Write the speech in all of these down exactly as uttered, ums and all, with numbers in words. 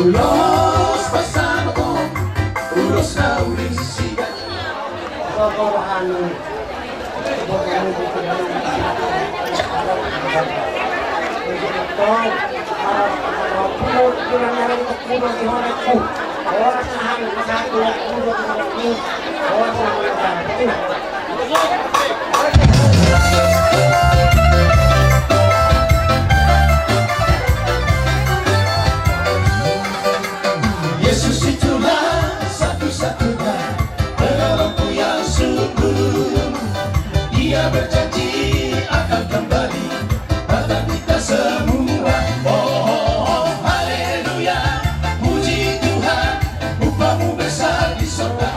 Ulos pasahaton, ulos na uli sian. Yesus itulah satu-satunya penolongku yang sungguh. Dia berjanji akan kembali datang kita semua. Oh, oh, oh, haleluya, puji Tuhan, upah-Mu besar di sorga.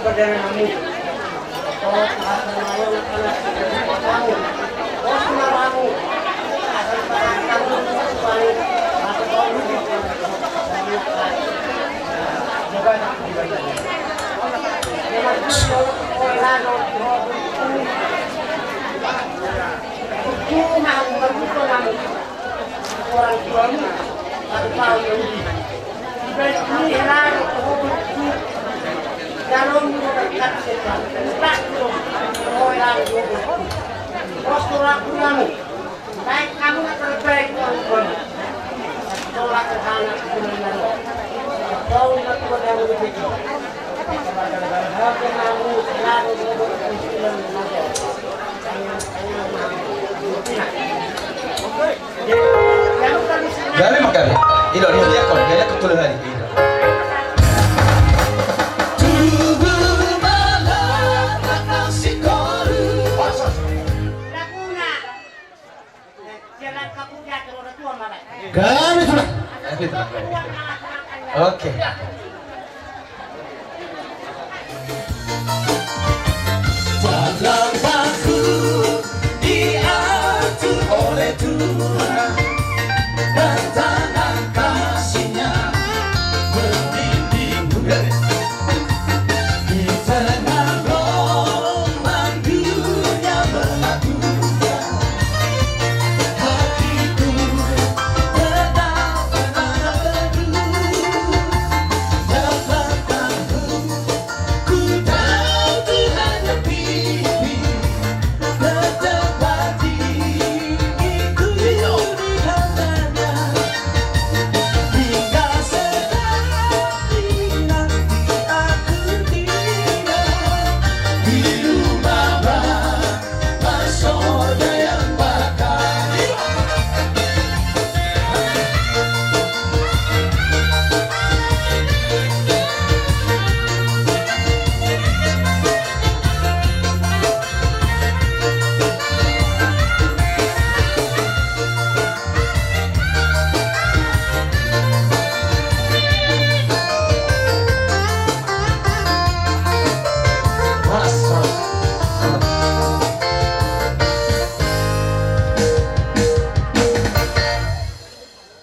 Perdana namu. Orang tuamu, satu tahun lebih. Dibaik ni hela do tu ho tu. Dalam ni berkat setan. Entah tu ho hela do tu ho tu. Pos tu ragu kamu. Baik kamu terbaik orang tuamu. Tolak ke sana, ke sana. Kau nak tua dan rezeki. Harga kamu hela do tu ho tu. Gale ma gale. Ido, ido, dia kau, dia kau tulen hari. Ido. Gale sudah. Oke. Padang paku diatur oleh Tuhan, dan tangan kasih-Nya membimbing. Di tengah gelombang dunia berlabuh, hatiku tetap tenang teduh. Dalam Ku tahu Tuhan yang pimpin, tetap hati itu di tangan-Nya. Hingga sekarang dinanti aku tiba di rumah Bapa sorga yang bakal.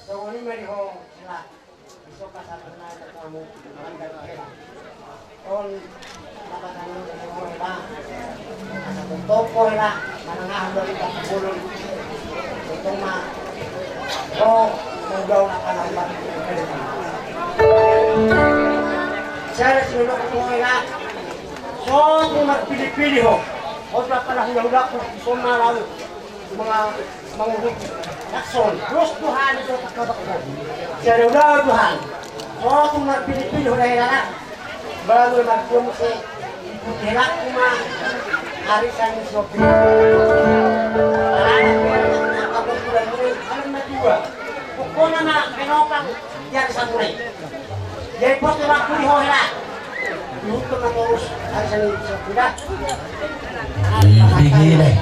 Songon i ma di ho, Sila. Isoka satu nai kamu, Sila. On, maka kami, Sila. Asa tongtong ho, Sila. Manang aha do di bolon. Tongtong ma. Ho, maudaun akan lambat. Sila, sinodok ho, Sila. So tung marpilipili ho. Ho, so apala hulahulaku, so ma lalu. Manga-, mangurupi. Lakson. Terus Tuhan itu tak kata-kata. Jadi udah Tuhan. Oh, tu marpilipili udah ya, Lala. Baru marpilipili. Ikuti laku ma. Hari Senin sopi. Alana, aku Pokokna na menopang di ari Sabtu i. Jadi pos tu waktu di ho hela. Dihukum na torus ari Sabtu i. Di gile.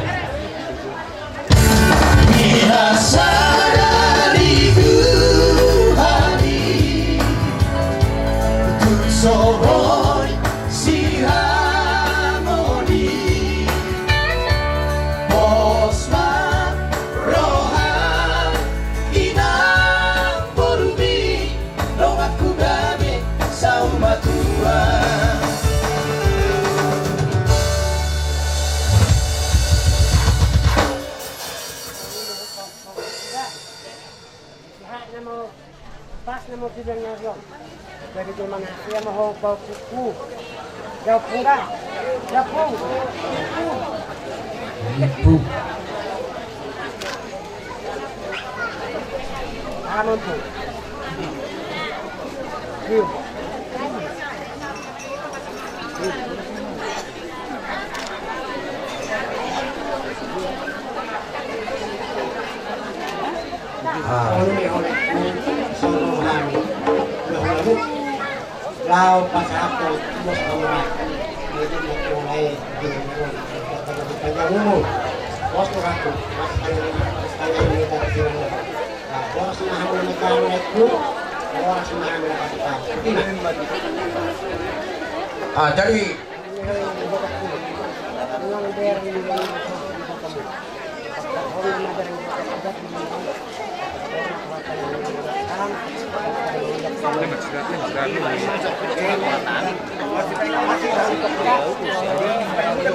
Di hasada ni Tuhan i, tung so boi sihaholongan i. Pos ma roha inang borumi, donganku gabe saur matua. Pas nama bilang na rio. Jadi dia mana? Dia mau bau kuku. Japung dah. Japung. Ibu. Aman tu. Yuk. Ah. Laho pasahathon bos hamuna. Jadi mulai dengan panjang umur. Bos tu ratu, mas panjang, mas panjang ni tadi bilang. Nah, boras ma hamuna ni kamu itu, boras ma hamuna kasih tahu. Nah. Ah, jadi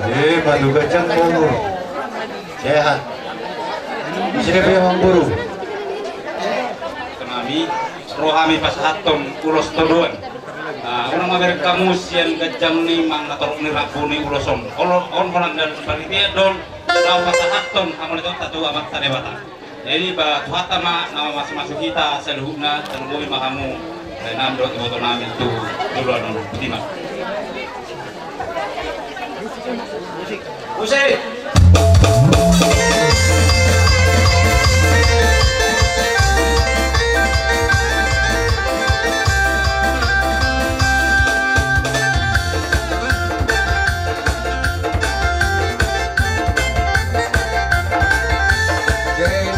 Eh, Batu Gajang Bongo. Sehat. Di sini pe, Amang Guru. Nami, ro hami pasahathon ulos todoan. Ah, unang ma bereng hamu sian ganjang ni manang na torop ni rambu ni ulos on. Olo, on holan dan panitia do on, laho pasahathon hamauliateonta tu Amanta Debata. Jadi, ba, Tuhanta ma na mamasumasu hita saluhutna, tarlumobi ma hamu, eh, nami dohot iboto nami tu joloan on. Botima. Musik. Jadi,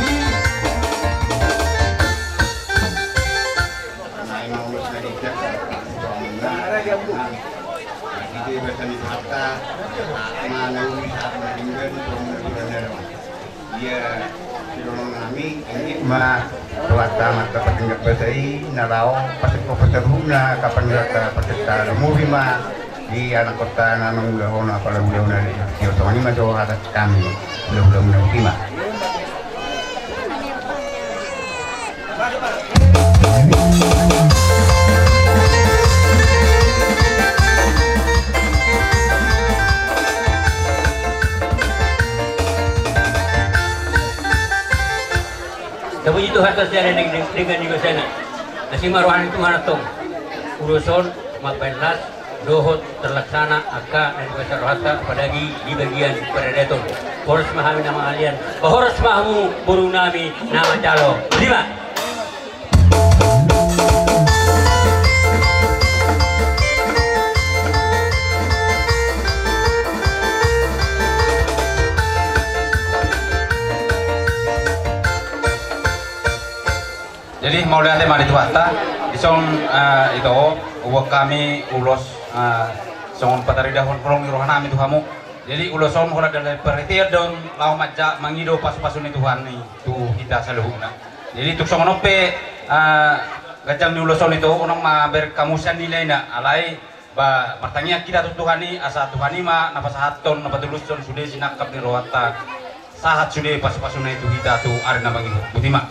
ia sidongan nami, anggiat ma Tuhanta ma na patinggal basa i, na laho pasingkop saluhutna, angka pangidoanta, parsenta, lumobi ma di anakkonta na mangulahon apala ulahon na di tio songon i ma jo hata hami. Ula-ula muna uti ma. Tapuji Tuhanta sian na denggan ni basana. Asi ma roha ni Tuhan antong. Ulos on mambahen las dohot terlaksana angka na dibasa rohanta, apalagi di bagian paradaton. Horas ma hami na mangalian, horas ma hamu boru nami na manjalo. Botima. Jadi, mauliate ma di Tuhanta, dison, eh, ito, huboan hami ulos, eh, songon pataridahon holong ni roha nami tu hamu. Jadi, ulos on holan dan panitia do on laho manja mangido pasu-pasu ni Tuhan i tu hita saluhutna. Jadi, tung songon on pe, eh, ganjang ni ulos on ito, unang ma bereng hamu sian nilaina, alai ba, martangiang hita tu Tuhan i, asa Tuhan i ma na pasahathon, na patulushon sude sinangkap ni rohanta, sahat sude pasu-pasuna i tu hita tu ari na mangihut. Botima.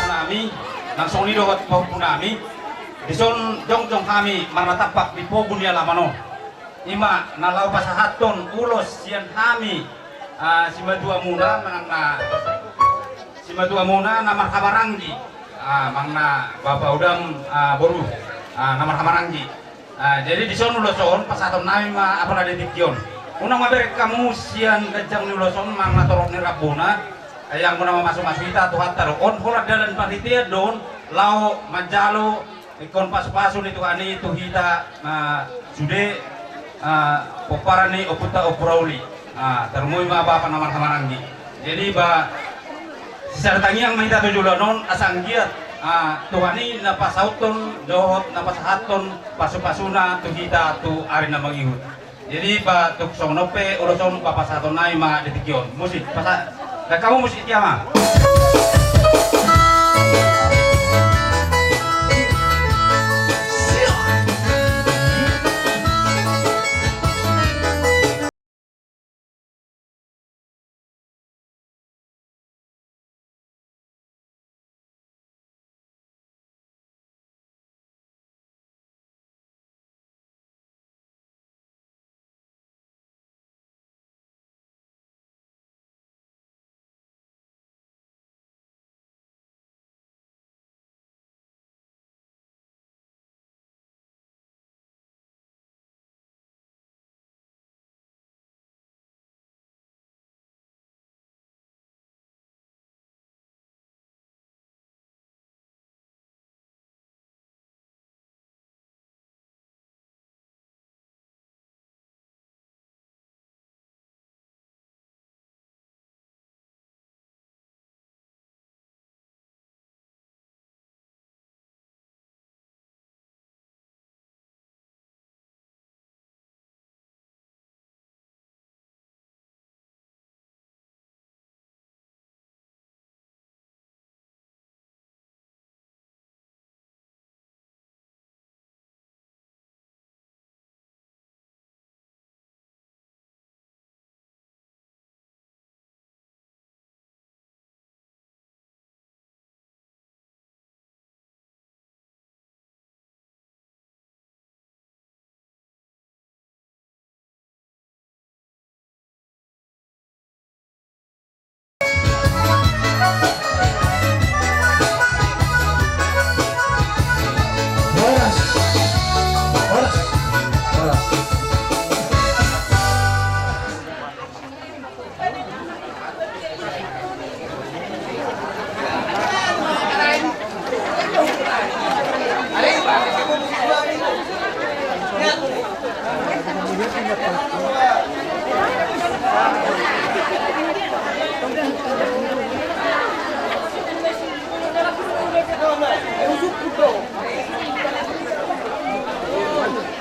Nami, nang songon i dohot pahompu nami. Dison jongjong hami marnatampak di pogu ni alaman on. I ma na laho pasahathon ulos sian hami, ah, simatuamuna manang na Di matua muna na marhamaranggi, ah, manang na bapa udam, ah, boru, ah, na marhamaranggi. Ah, jadi dison ulos on pasahaton nami ma apala di tingki on. Unang ma bereng hamu sian ganjang ni ulos on manang na torop ni rambuna, ah, yang muna mamasumasu hita Tuhanta do on, holan dalan marhitean do on laho manjalo ingkon pasupasu ni Tuhan i tu hita, ah, sude, ah, pomparan ni ompunta Ompu Rauli. Ah, tarlumobi ma bapa na marhamaranggi. Jadi ba sisada tangiang ma hita tu joloan on asa anggiat, ah, Tuhan i na pasauthon dohot na pasahathon pasupasuna tu hita tu ari na mangihut. Jadi ba tung songon on pe ulos on ba pasahaton nami ma di tingki on. Musik, pasa-, baen hamu musik i ma.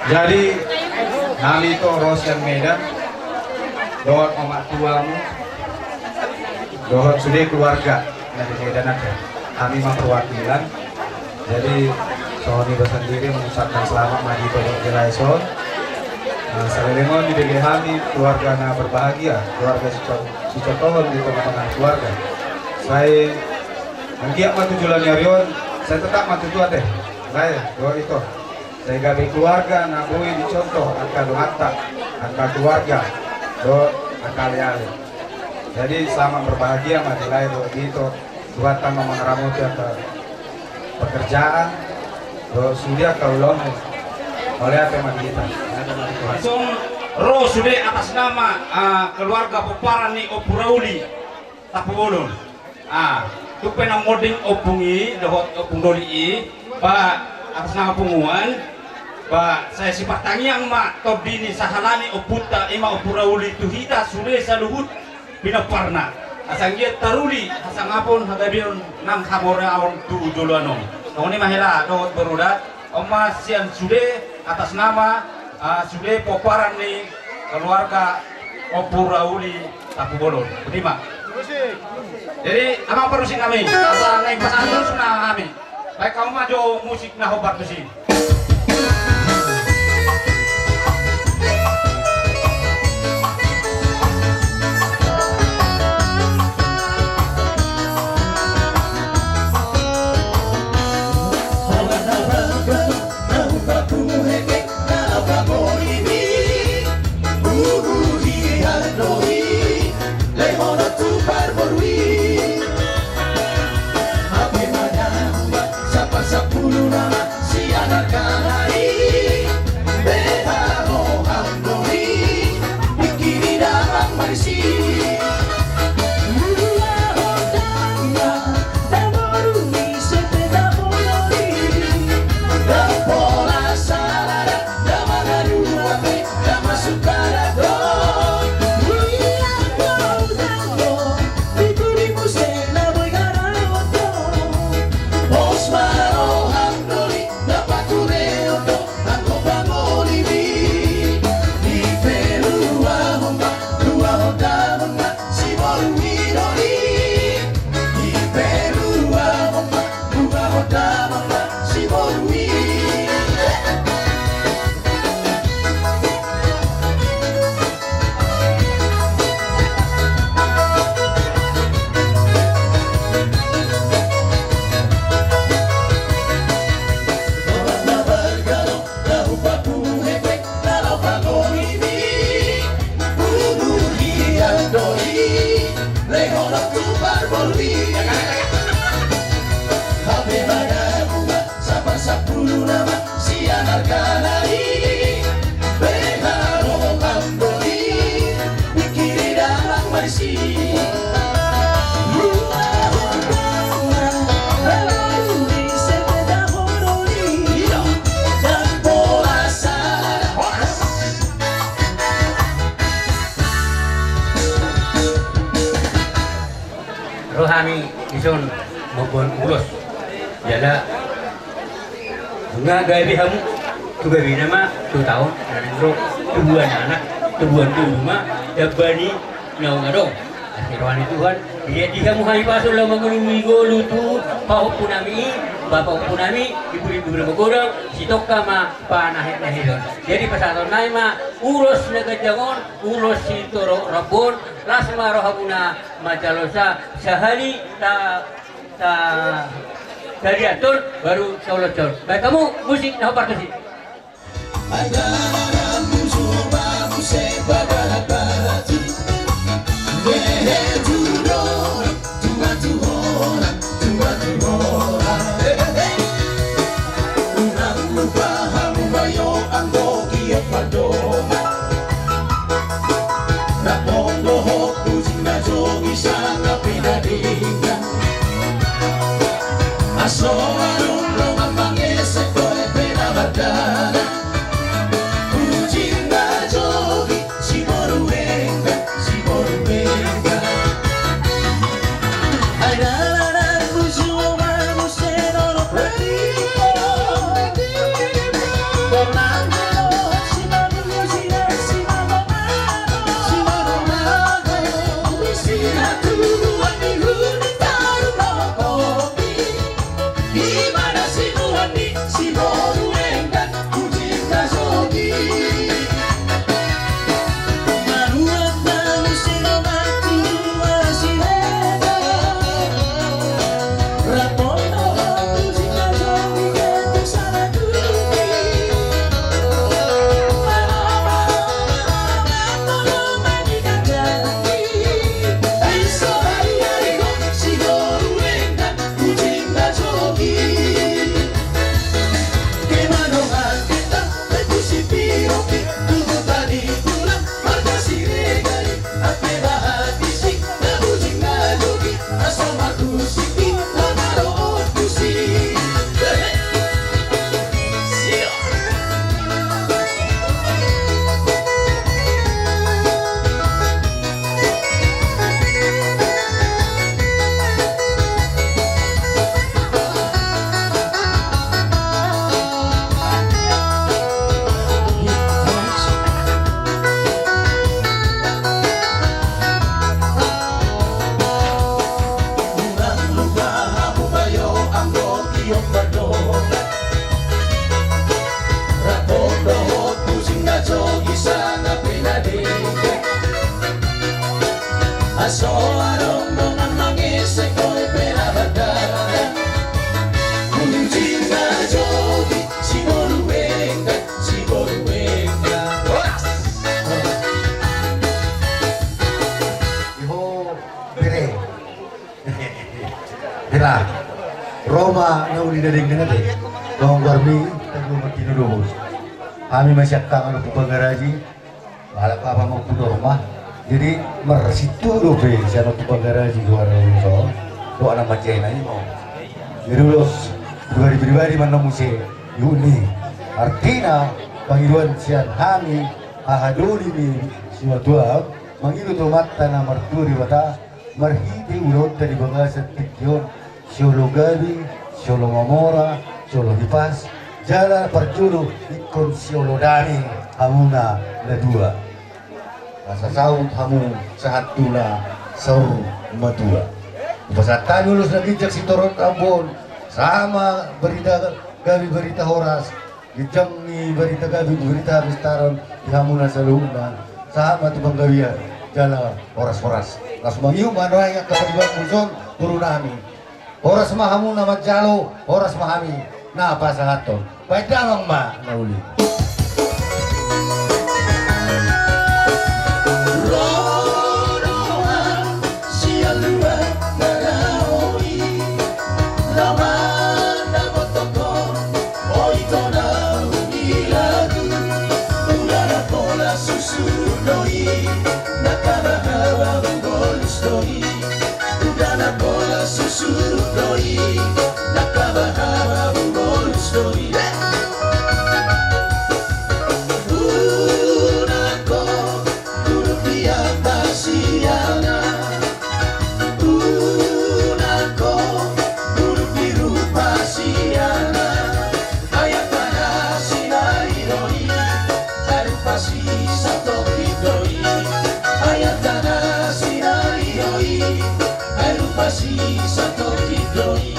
Jadi, nami ito ro sian Medan, dohot omak tuamu, dohot sude keluarga na di Medan ate. Hami ma perwakilan. Jadi, songon i do sandiri mengucapkan selamat ma di ito dohot di lae on. Nah, saleleng on dibege hami keluarga na berbahagia, keluarga sico-, sicotohon di tengah-tengah keluarga. Sai anggiat ma tu joloan ni ari on, sai tetap ma tutu ate. Lae, dohot ito. Sai gabe keluarga na boi dicontoh angka donganta, angka keluarga, dohot angka aleale. Jadi selamat berbahagia ma di lae dohot di ito, Tuhanta ma mangaramoti angka pekerjaan, dohot sude angka ulaonmu. Mauliate ma di hita. Mauliate ma di Tuhan. Dison ro sude atas nama, ah, keluarga pomparan ni Ompu Rauli. Tampubolon. Ah, tung pe naung monding ompung i, dohot ompung doli i, ba, atas nama punguan, ba, sai sipartangiang ma tondi ni sahala ni ompunta, i ma Ompu Rauli tu hita sude saluhut pinomparna. Asa anggiat taruli hasangapon, hagabeon nang hamoraon tu joloan on. Songon i ma hela dohot boru da. On ma sian sude atas nama, ah, sude pomparan ni keluarga Ompu Rauli Tampubolon. Botima. Jadi, amang parmusik nami, asa naeng pasahat ulos nami. Baen hamu ma jo musik na hombar tusi. Ro hami dison mamboan ulos. Jala nunga gabe hamu tu gabena ma tu taon na naeng ro, tubuan anak, tubuan boru ma, damba ni naung adong. Asi roha ni Tuhan, dilehon hamu hami pasu laho mangoloi ngolu tu pahompu nami i, bapa ompu nami, ibu-ibu na magodang, sitongka ma panahet-naheton. Jadi pasahaton nami ma ulos na ganjang on, ulos sitorop rambu on, las ma rohamuna manjalo sa, sahali ta, ta, taliathon baru taolothon. Baen hamu musik na hombar tusi. Iho bere. Hela. Ro ma na uli na denggan ate. Dongan guarmi, tanggung mati na dobos. Hami ma sian tangan Ompu Pangaraji. Halak bapa ma Ompu Dorma. Jadi marsitu dope sian Ompu Pangaraji goar ulos on. Dohot anak manjae na i ma. Jadi ulos pribadi-pribadi ma na muse. Iuni. Artina pangidoan sian hami haha doli ni simatua mangido tu Amanta na martua Debata. Marhite ulaonta di bagasan tingki on, siolo gabe, siolo mamora, siolo hipas, jala parjolo ingkon siolo dame hamuna na dua. Asa saut hamu sahat tu na saur matua. Hupasahat hami ulos na ginjang sitorop rambu on, sahat ma barita gabe barita horas, ginjang ni barita gabe, barita hapistaran di hamuna saluhutna. Sahat ma tu panggabean jala horas-horas. Laos mangihut ma nuaeng angka pariban muse on, boru nami. Horas ma hamuna manjalo, horas ma hami na pasahathon. Baen damang ma na uli. Ro roha sian luat na laho i, laho mandapothon ho ito na uli. Susur do i, na haba-haba hubolus do i. Uda na pola susur do i, na haba-haba hubolus do i. Unang ho, guru piak pasiana. Unang ho, guru piak pasiana. Ayat tanah Sinai do i, air pasir satopi do i. Ayat tanah Sinai do i, air pasir satopi do i.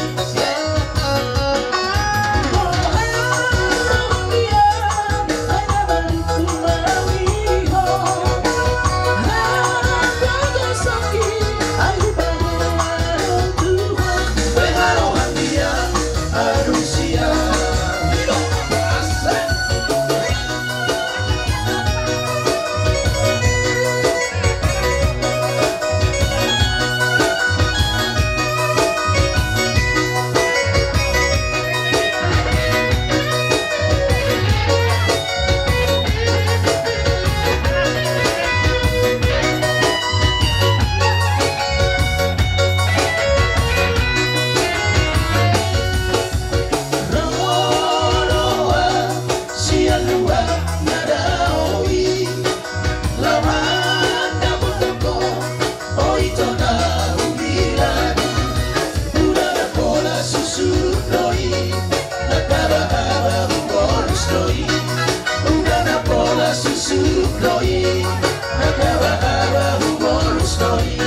Sian luat na dao i, laho mandapothon ho, o ito na huhilala. Uda na pola susur do i, na haba-haba hubolus do i. Uda na pola susur do i, na haba-haba hubolus do i.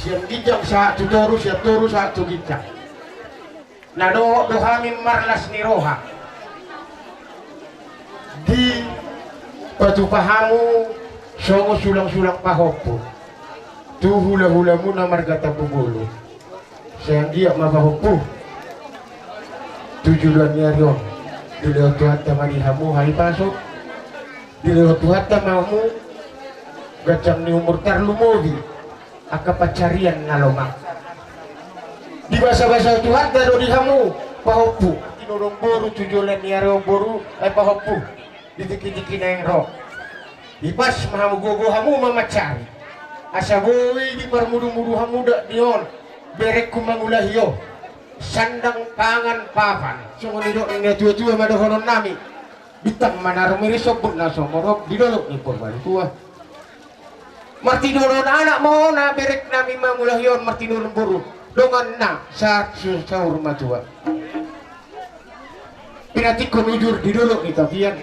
Sian ginjang sahat tu toru, sian toru sahat tu ginjang. Na dohot do hami marlas ni roha dipatupa hamu songon sulang-sulang pahompu tu hula-hulamuna marga Tampubolon. Sai anggiat ma pahompu tu joloan ni ari on dilehon Tuhanta ma di hamu hahipason, dilehon Tuhanta ma hamu ganjang ni umur, tarlumobi angka pansarian na lomak. Dibasa-basa Tuhanta do di hamu pahompu, tinodo boru tu joloan ni ari on boru, eh, pahompu, di tingki-tingki naeng ro. Hipas ma hamu, gogo hamu ma mansari, asa boi diparmudu-mudu hamu dak ni on berengku mangulahi on, sandang pangan papan. Songon nidok ni natua-tua ma dohonon nami. Bintang ma na rumiris, ombun na so morop di dolok ni Purbatua. Martinodohon anak ma on, bereng nami mangulahi on, martinodohon boru dongan na sahat saur matua. Pinantikhon ujur di dolok ni tapian.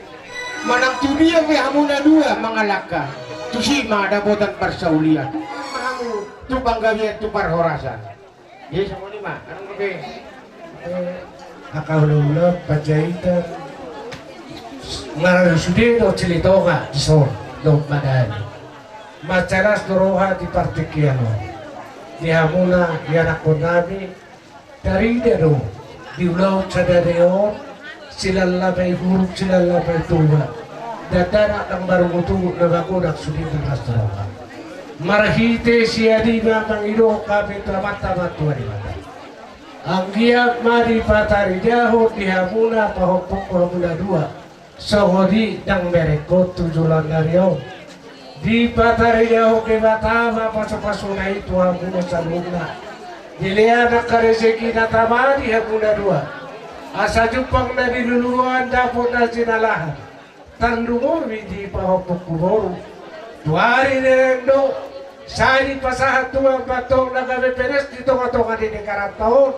Manang tu dia pe hamu na dua mangalangka, tusi ma dapotan parsaulian. Hamu tu panggabean, tu parhorasan. Jadi songon i ma, adong dope, eh, angka hula-hula Panjaitan. Marsude do Silitonga dison dohot Madani. Mansai las do roha di partingkian on. Di hamuna ianakhon nami, tarida do di ulaon sadari on, silala ma i huruk, silala ma i tuba. Dakdanak nang marungut-ungut na magodang sude na las roha. Marhite sian i ma mangidohon hami tu Amanta Martua Debata. Anggiat ma dipataridahon di hamuna pahompungku hamuna dua, songon i nang berengkon tu joloan ni ari on. Dipataridahon Debata ma pasu-pasuna i tu hamuna saluhutna. Dilehon angka rezeki na tama di hamuna dua, asa jumpang na di luluan, dapot na jinalahan. Tarlumobi di pahompungku boru. Tu ari na naeng ro, sai dipasahat Tuhan ma antong na gabe peres di tongatonga ni negaranta on,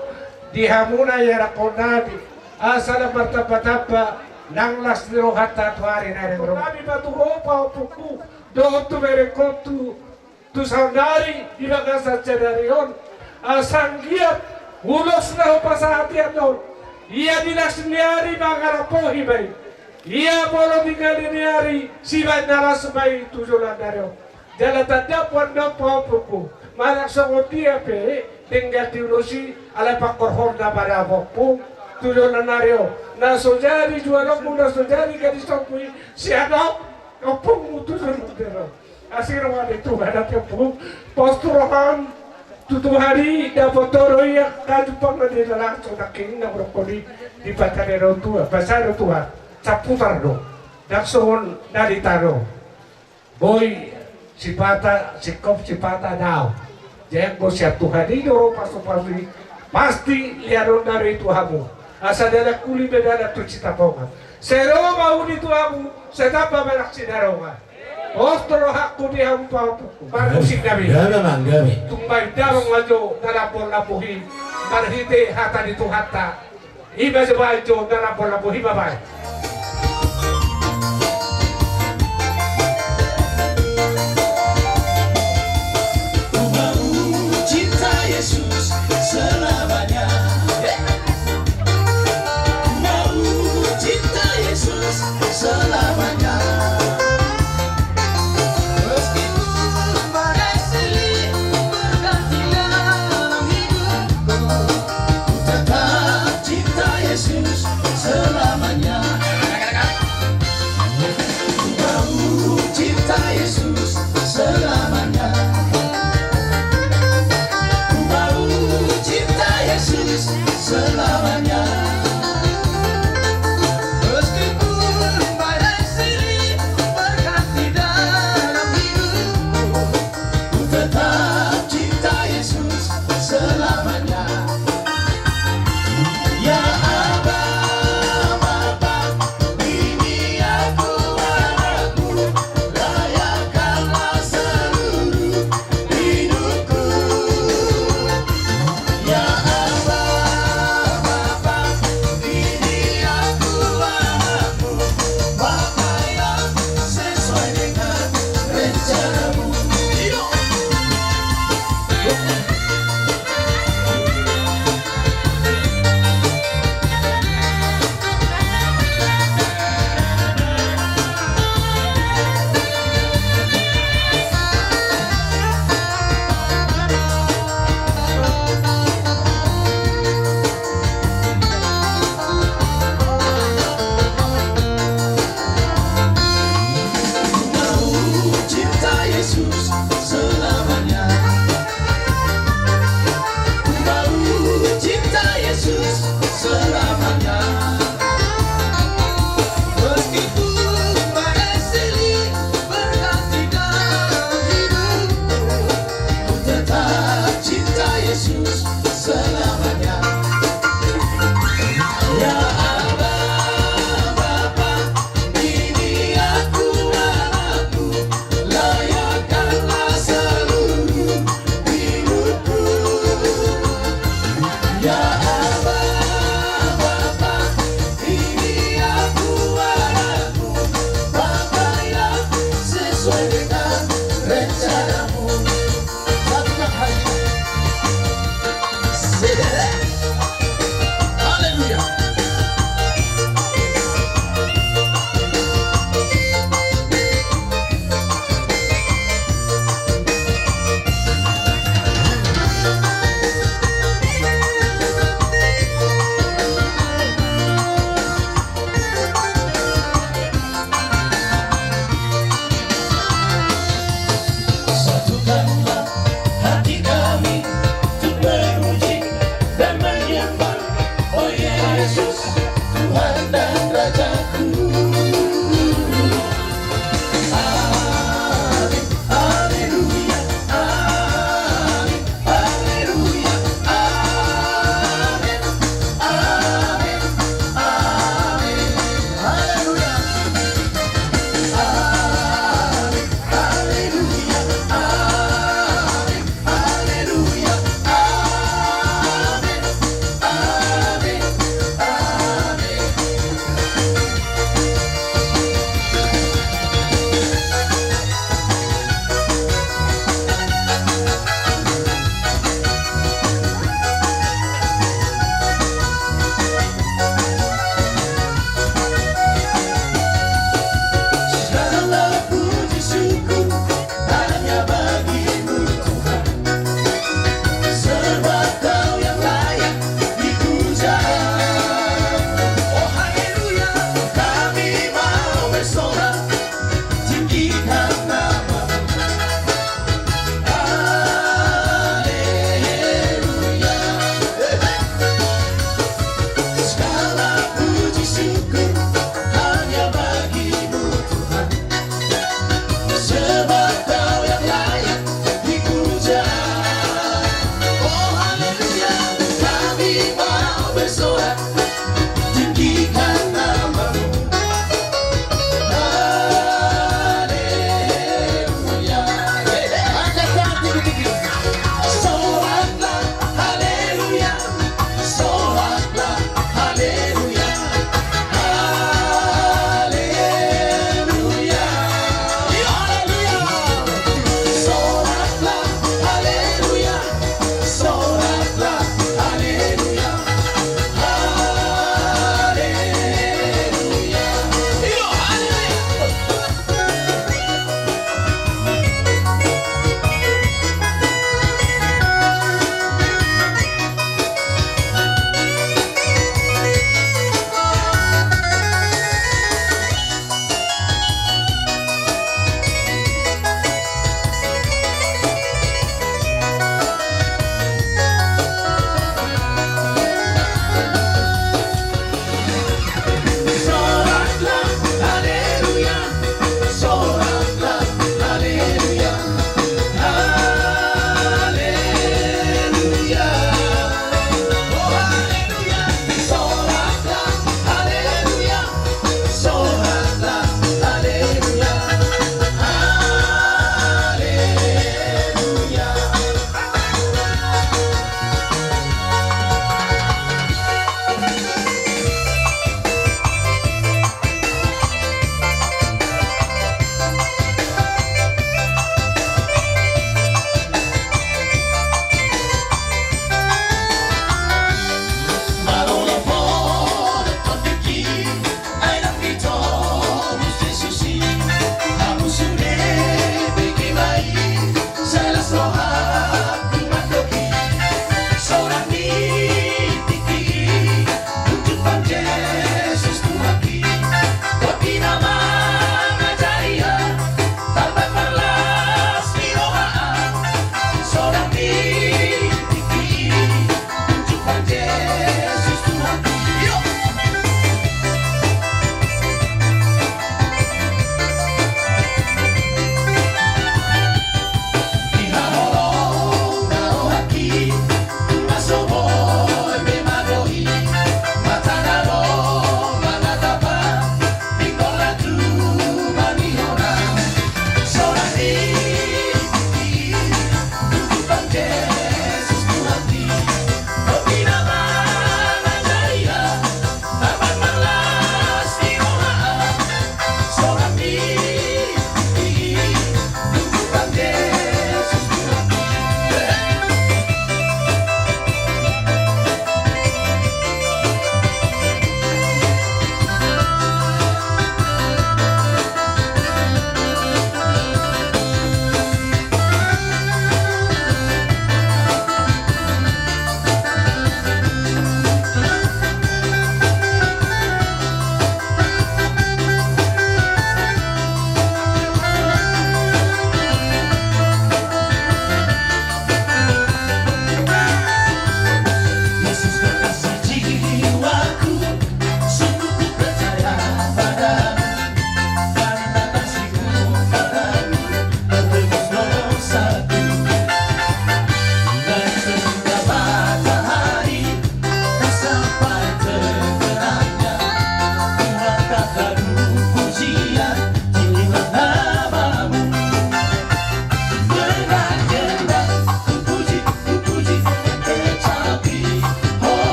di hamuna ianakhonnami, asa lam martambatamba nang las ni rohanta tu ari na naeng ro. Hami ma tu ho pahompungku, dohot tu berengkonhu, tu saonnari di bagasan sadari on, asa anggiat ulos na hupasahat i annon, ia di las ni ari mangalap ho hiba i, ia molo di gale ni ari sibaen na las ma i tu joloan ni ari on. Jala tanda po annon pahompungku, manang songon dia pe denggan di ulos i, alai pangkorhonna ma da ompung tu joloan ni ari on. Na so jadi jualonmu, na so jadi gadisonmu i, sian ahu ompungmu tu joloan ni ari on. Asi roha ni Tuhan ate ompung, pos tu roham tu Tuhan i, dapot ho do i angka jumpang na jinalahan, songon nangkin na hudok i di Patarena on, Tuhan. Basa do Tuhan, saputar do, ndang songon na di tano. Boi sipata singkop, sipata dao. Jadi anggo sian Tuhan i do ro pasupasu i, pasti leanonna do i tu hamu. Asa dalan uli ma dalan tu Sitapongan. Sai ro ma uli tu hamu, sai tamba ma nang Sinarongan. Pos do rohangku di hamu pahompungku. Parmusik nami. Gabe ma, gabe. Tung baen damang ma jo na lambok-lambok i, marhite hata ni Tuhanta. I ma jo baen jo na lambok-lambok i ma baen. Ku mau cinta Yesus selamanya. Ku mau cinta Yesus selamanya. Meskipun badai silih berganti dalam hidupku, ku tetap cinta Yesus selamanya. Ku mau cinta Yesus selamanya. Ku mau cinta Yesus selamanya. Meskipun badai silih berganti dalam hidupku, ku tetap cinta Yesus selamanya. Ya Aba, Bapa, ini aku anakmu, layakkanlah seluruh hidupku. Ya Aba, Bapa, ini aku anakmu, pakailah sesuai dengan rencanamu. Hidup. Cinta Yesus selamanya. Ku mau cinta Yesus selamanya. Meskipun badai silih berganti dalam hidupku, ku tetap cinta Yesus selamanya. Ya Aba, Bapa, ini aku anakmu, layakkanlah seluruh hidupku. Ya Aba, Bapa, ini aku anakmu, pakailah sesuai dengan rencanamu. Satu kali. Haleluya.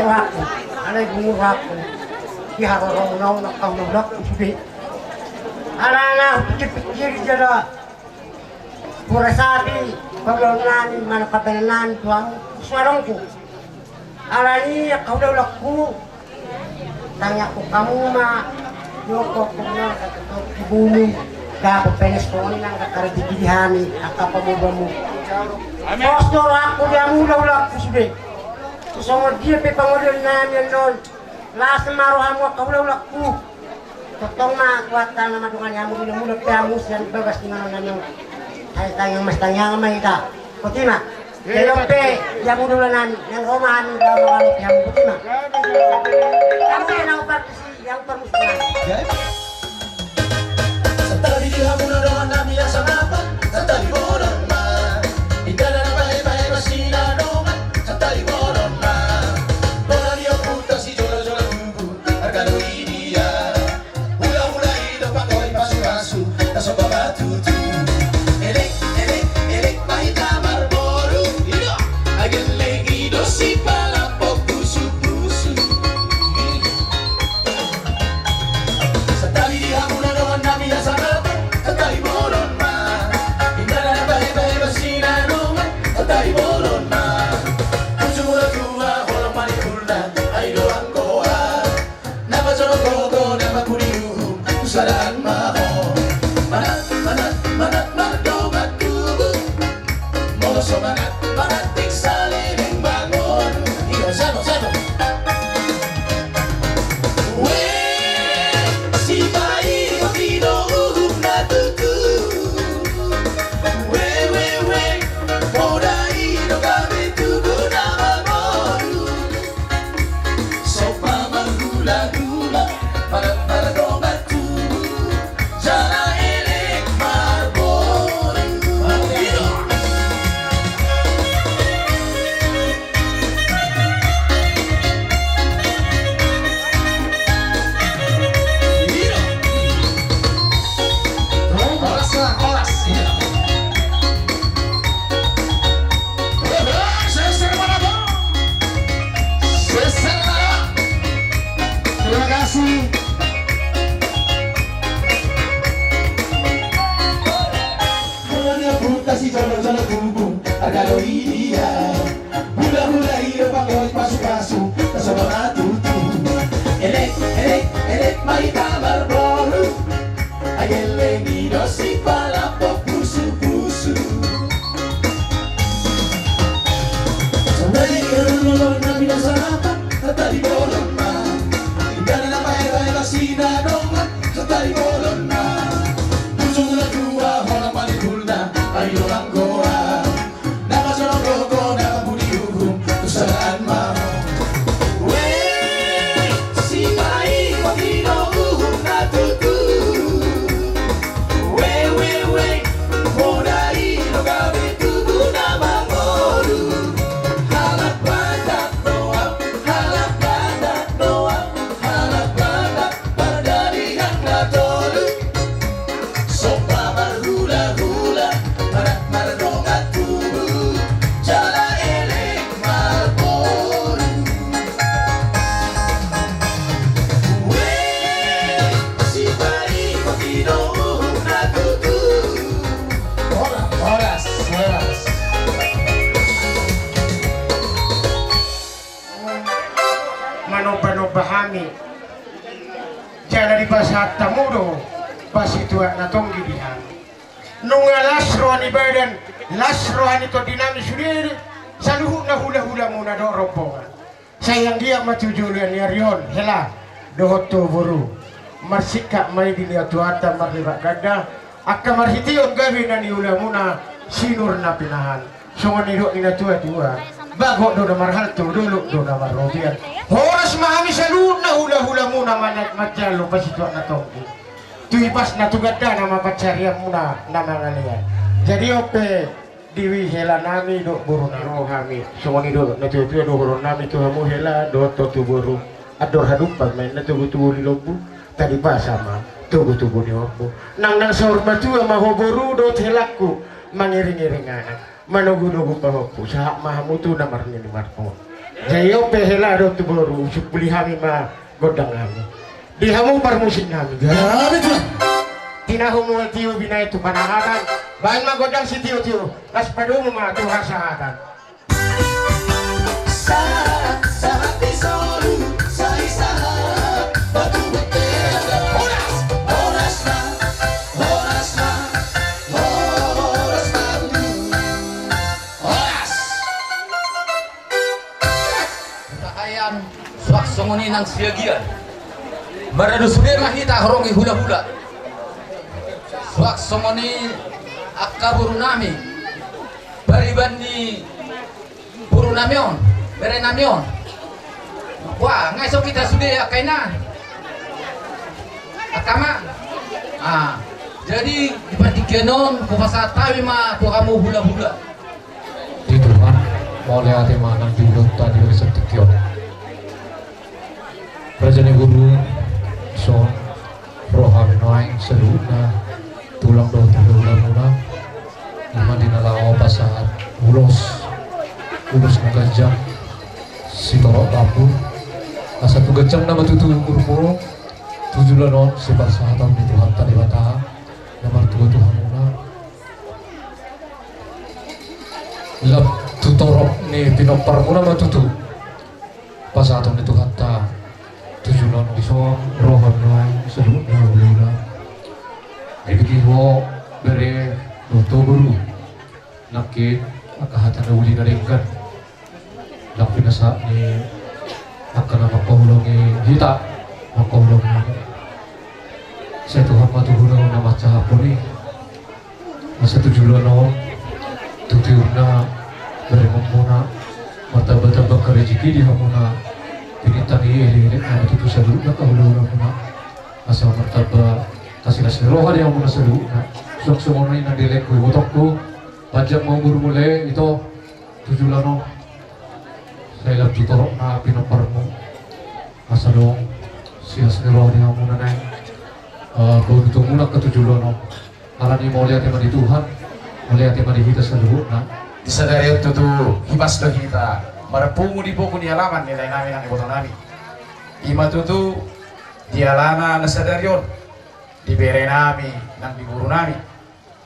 Rohangku, alai bungu rohangku di haroro na on angka hulahulangku sude. Alana hupikirpikiri jala hurasapi pangulahon nami manang pambahenan nami tu hamu suarongku. Alani angka hulahulangku, tangiangku hamu ma, joko hamu na tibunung dapot penes koni nang angka rejeki di hami angka pamoruonmu. Pos do rohangku di hamu hulahulangku sude. Songon dia pe pangoloi nami annon, las ma rohamu angka hulahulangku. Tongtong ma Tuhanta na mandongani hamu, di na mulak pe hamu sian bagas ni inganan nami on. Sai tangiang ma, tangiang ma hita. Boti ma. Jolo pe di hamu hulahula nami, naeng ro ma hami, ro ma hami di hamu, boti ma. Hamu na umparmusi, na umparmusi. Santabi di hamu na dongan nami asa mapan, santabi bolon ma. Inda na bahebahe basi na dongan, santabi bolon ma. Bola ni ompunta sijolo-jolo tubu, arga do i dia. Hulahula i do pangoli pasupasu, na so pamatutu. Elek, elek, elek ma hita marboru. Ido. Ai gelleng i do sipalampok pusu-pusu. Santabi di hamu na dongan nami asa mapan, santabi bolon ma. Inda na bahebahe basi na dongan, santabi bolon ma. Pusu mula tua, holong panipulna, ai do anggo a. Na pajonok gogo, na pangkuri uhum, tu sadaan ma ho. Manat, manat, manat, mardongan tubu. Molo so manat, manat, ting saleleng bangun. Iyo, sano, sano. We, sipai, pangkido uhum na tutu. We, we, we, poda i do gabe tubu na mangolu. Sopa marhulahula, mar-, mardongan tubu, jala elek marboru. Horas, horas. Seser mana, Bang? Seser mana? Terima kasih. Hanya puta si jolo-jolo tubu, arga do i dia. Hulahula i do pangoli pasupasu, na so pamatutu. Elek, elek, elek ma hita marboru. Ai gelleng i do sipalampok pusu-pusu. Songon i do hulahula nami na sarapan, santabi bolon ma. Inda na bahebahe basi na dongan, santabi bolon ma. Pusu mula tua, holong panipulna, ai do anggo a. Na pajonok gogo, na pangkuri uhum, tu sadaan ma ho. We, sipai, pangkido uhum na tutu. We, we, we, poda i do gabe tubu na mangolu. Halak Batak dohot, halak Batak dohot, halak Batak pardalihan na tolu. Sopa marhulahula, manat mardongan tubu, jala elek marboru. We, sipai, pangkido uhum na tutu. Horas, horas, horas. Manomba-nomba hami. Jala dipasahat hamu do pasituak na tonggi di hami. Nunga las roha ni badan, las roha ni tondi nami sude saluhutna hulahulamuna dohot rombongan. Sai anggiat ma tu joloan ni ari on, hela dohot tu boru, marsingkat ma i di na tuata marlipat ganda. Angka marhiteon gabe na niulamuna, sinur na pinahan. Songon nidok ni na tuatua, bagot do na marhalto, dolok do na marrobean. Horas ma hami saluhutna hulahulamuna manjalo pasituak na tonggi. Tu ipasna tu gandana ma pansarianmuna na mangalean. Jadi on pe di helanami dohot borunami. Ro hami songon i do na tuatua dohononnami tu hamu hela dohot tu boru. Andor hadumpang ma inna togutogu ni lombu, tadipasa ma togutogu ni horbo. Nangnang saur matua ma ho boru dohot helangku, mangiringiring anak, manogunogu pahompu, sahat ma hamu tu na marnini marnono. Jadi on pe hela do tu boru, usup puli hami ma gondang nami. Di hamu parmusik nami. Jadi tu. Tinahu mual tiu binaen tu panahatan. Baen ma gondang si tiu-tiu. Las padomu ma tu hasahatan. Sahat, sahat di solu, sai sahat. Batu bete. Horas, horas ma, horas ma, horas ma. Horas. Tahayan suak songon i nang siagian. Maradu sude ma hita horong i hula-hula. Suak songon i angka boru nami. Pariban ni boru nami on, bere nami on. Wah, ngai so hita sude angka ina. Angka ma. Ah, jadi di partingkian on hupasahat hami ma tu hamu hula-hula. Di Tuhan, mauliate ma nang di ulaonta di bagasan tingki on. Raja ni boru, son, roha ni nuaeng saluhutna, tulang dohot hula-hulamuna, ima di na laho pasahat ulos, ulos na ganjang, sitorop rambu, asa tu ganjang nama tutu umurmu, tu joloan on siparsahaton ni Tuhanta Debata, na martua tu hamuna. Lam tu torop ni pinomparmuna ma tutu pasahaton ni Tuhanta tu joloan on. Dison roha ni nuaeng saluhutna hula-hula. Dipikir ho bere dohot boru. Nangkin angka hata na uli na denggan. Ndang pinasahat ni angka na mangkaholongi hita, mangkaholongi sai Tuhan ma tu hula na manjahaphon i. Asa tu joloan on, tu tiurna, bere mamona, martamba-tamba angka rejeki di hamuna, pinangido ni elek-elek nama tutu saluhutna angka hula-hulamuna. Asa martamba hasilas ni roha di hamuna saluhutna. Suang songon i nang di lengku ibotongku, panjang ma umurmu lae ito. Tu joloan on. Sai lam tu torop na pinomparmu. Asa adong silas ni roha di hamuna naeng, eh, boru tumulak tu joloan on. Alani mauliate ma di Tuhan, mauliate ma di hita saluhutna. Di sadari on tutu hipas do hita marpungu di pogu ni alaman ni lae nami nang iboto nami. Ima tutu di alana na sadari on di bere nami nang di boru nami.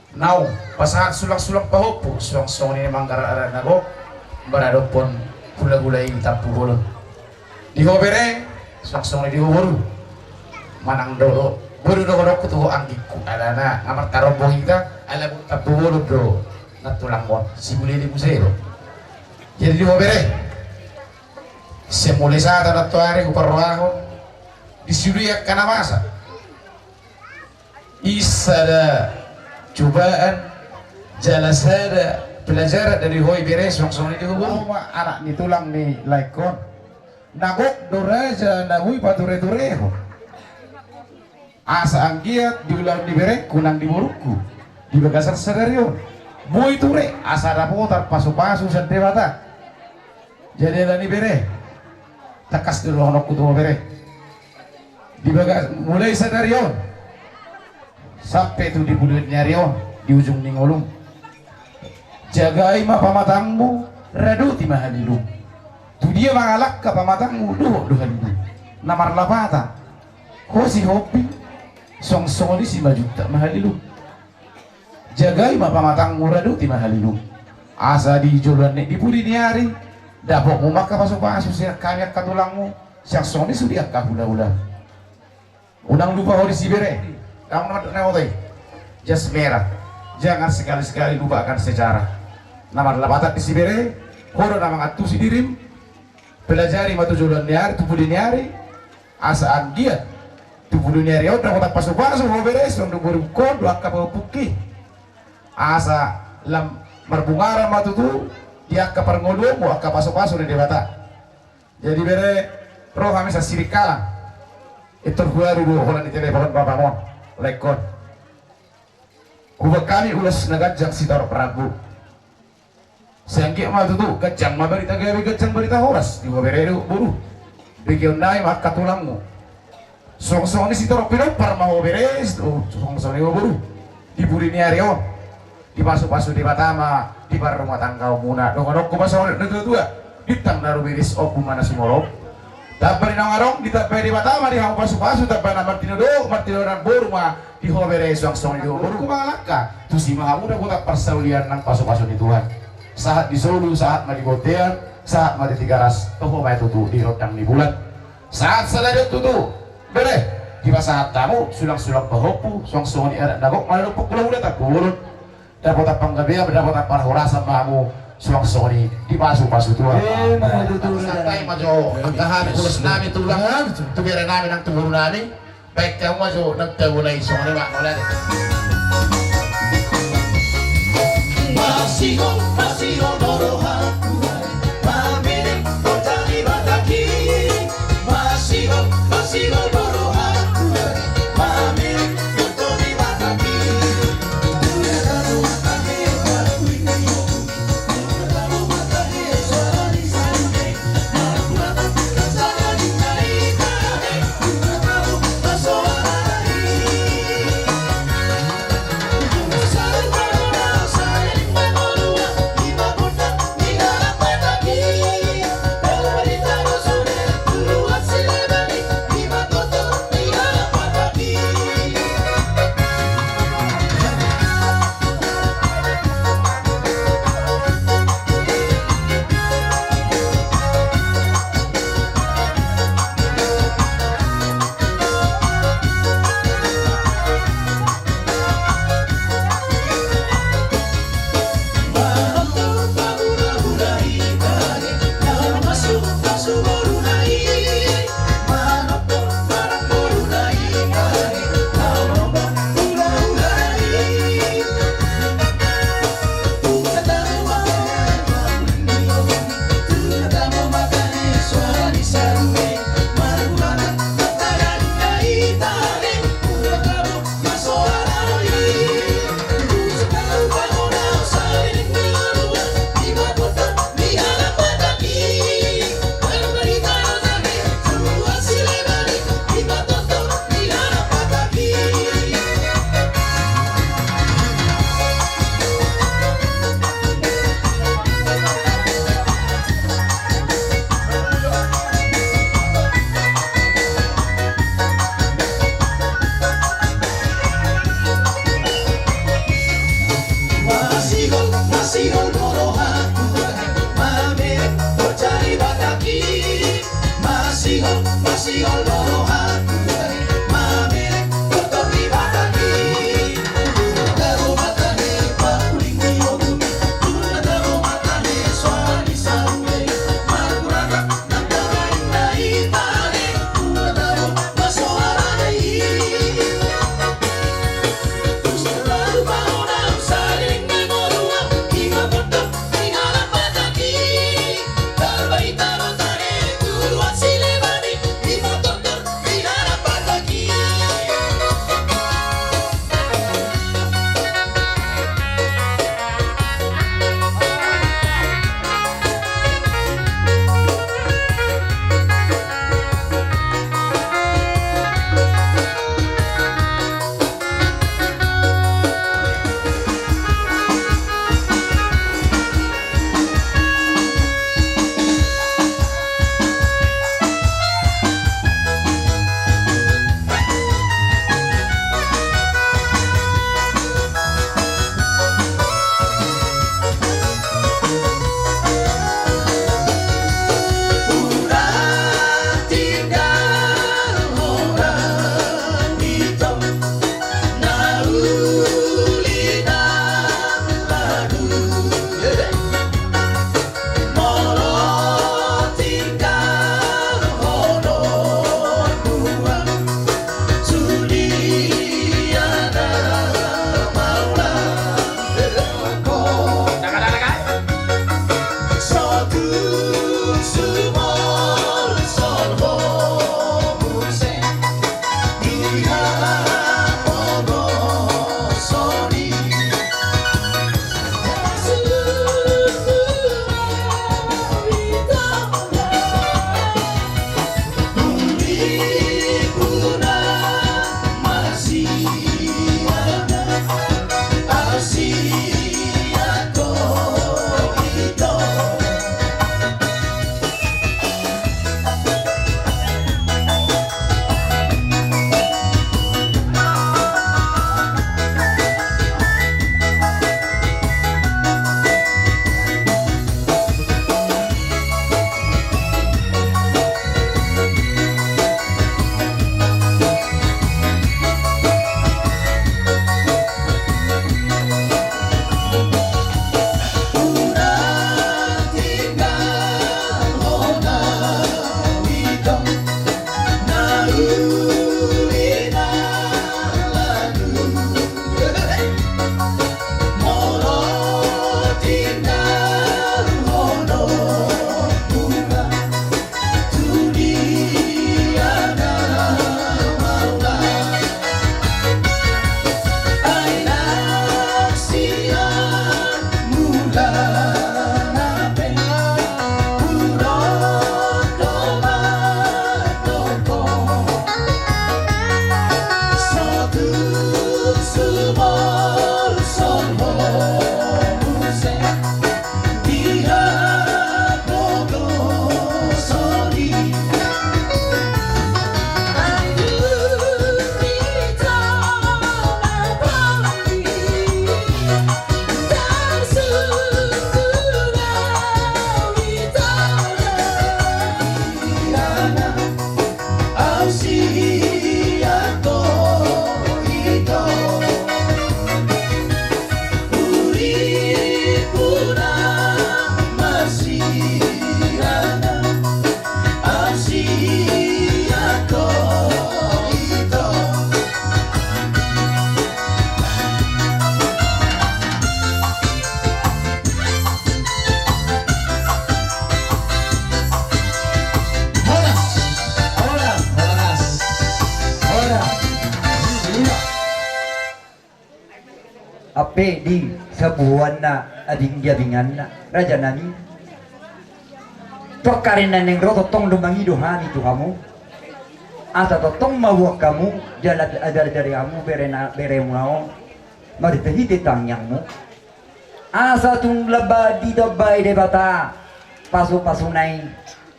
Naung pasahat sulang-sulang pahompu, suang songon i manggarar adat na gok, maradophon hula-hula i Tampubolon. Di ho bere, suang songon i di ho boru. Manang do, do, boru do, dohononku tu ho anggingku, alana nga martarombo hita, ala boru Tampubolon do nantulangmon, si Buleleng muse do. Jadi di ho bere, sian mulai sahat antoari huparrohahon, di sude angka na masa. I sada cobaan, jala sada pelajaran dari ho i bere, suang songon i di ho boru. Ahu ma anak ni tulang ni laengkon. Na gok do raja na boi pature-turehon. Asa anggiat di ulaon ni berengku nang di borungku di bagasan sadari on boi ture asa dapotan pasu-pasu sian Debata. Jadi alani bere, tangkas do dohononku tu ho bere. Di bagas, mulai sadari on sampe tu di pudi ni ari on, di ujung ni ngolum, jagai ma pamatangmu, radoti ma halilum. Tu dia mangalangka pamatangmu, dohot do halilum. Na marlapatan, ho Sihombing, suang songon i Simanjuntak ma halilum. Jagai ma pamatangmu, radoti ma halilum. Asa di joloan ni, di pudi ni ari, dapotmu ma angka pasu-pasu sian hami angka tulangmu, suang songon i sude angka hula-hula. Unang lupa ho disi bere. Kamu nama na oto i. Jas merah. Jangan sekali-sekali lupakan sejarah. Na marlapatan disi bere, ho do na mangantusi dirim. Pelajari ma tu joloan ni ari, tu pudi ni ari. Asa anggiat tu pudi ni ari on dapotan pasu-pasu ho bere, suang do borungkon dohot angka pahompungki. Asa lam marbungaran ma tutu di angka parngoluonmu angka pasu-pasu ni Debata. Jadi bere, ro hami sasirikalang. Pintor huaru do holan ditelepon bapamon, laengkon. Huboan hami ulos na ganjang sitorop rambu. Sai anggiat ma tutu ganjang ma barita gabe, ganjang barita horas di ho bere dohot boru. Begeon nami ma angka tulangmu. Suang songon i sitorop pinompar ma ho bere, suang songon i ho boru. Di pudi ni ari on, dipasu-pasu Debata ma di parrumatanggaonmuna. Dohononku ma songon na tua-tua. Bintang na rumiris, ombun ma na sumorop. Tamba ni naung adong, ditambai Debata ma di hamu pasupasu, tamba na martinodohon, martinodohon boru ma di ho bere, suang songon i di ho boru. Mangalangka tusi ma hamu dapotan parsaulian nang pasupasu ni Tuhan. Sahat di solu, sahat ma di bontean, sahat ma di Tigaras, toho ma i tutu di rondang ni bulan. Sahat sada on tutu, bere, dipasahat hamu sulang-sulang pahompu, suang songon i adat na gok, manang dompok hulahula, tampubolon. Dapotan panggabean, dapotan parhorasan ma hamu, suang songon i dipasupasu Tuhan. Emma tutu. Santabi ma jo angka hami, ulos nami tulang, tu bere nami nang tu boru nami. Baen hamu ma jo nang tabo na i, songon i ma, mauliate. Masihol, masihol do rohangku, mamereng tortor ni Batak i. Masihol, masihol do rohangku, mamereng tortor ni Batak i. Masihol, masihol do rohangku, mamereng tortor ni Batak i. Masihol, masihol do rohangku, mamereng tortor ni Batak i. Pe di sabuanna abing di abinganna, raja nami. Tongkarinna naeng ro tongtong do mangido hami tu hamu. Asa tongtong ma boan hamu jala ajari-jari hamu berena, beremuna on. Marhite-hite tangiangmu. Asa tung lamba ditambai Debata pasu-pasuna i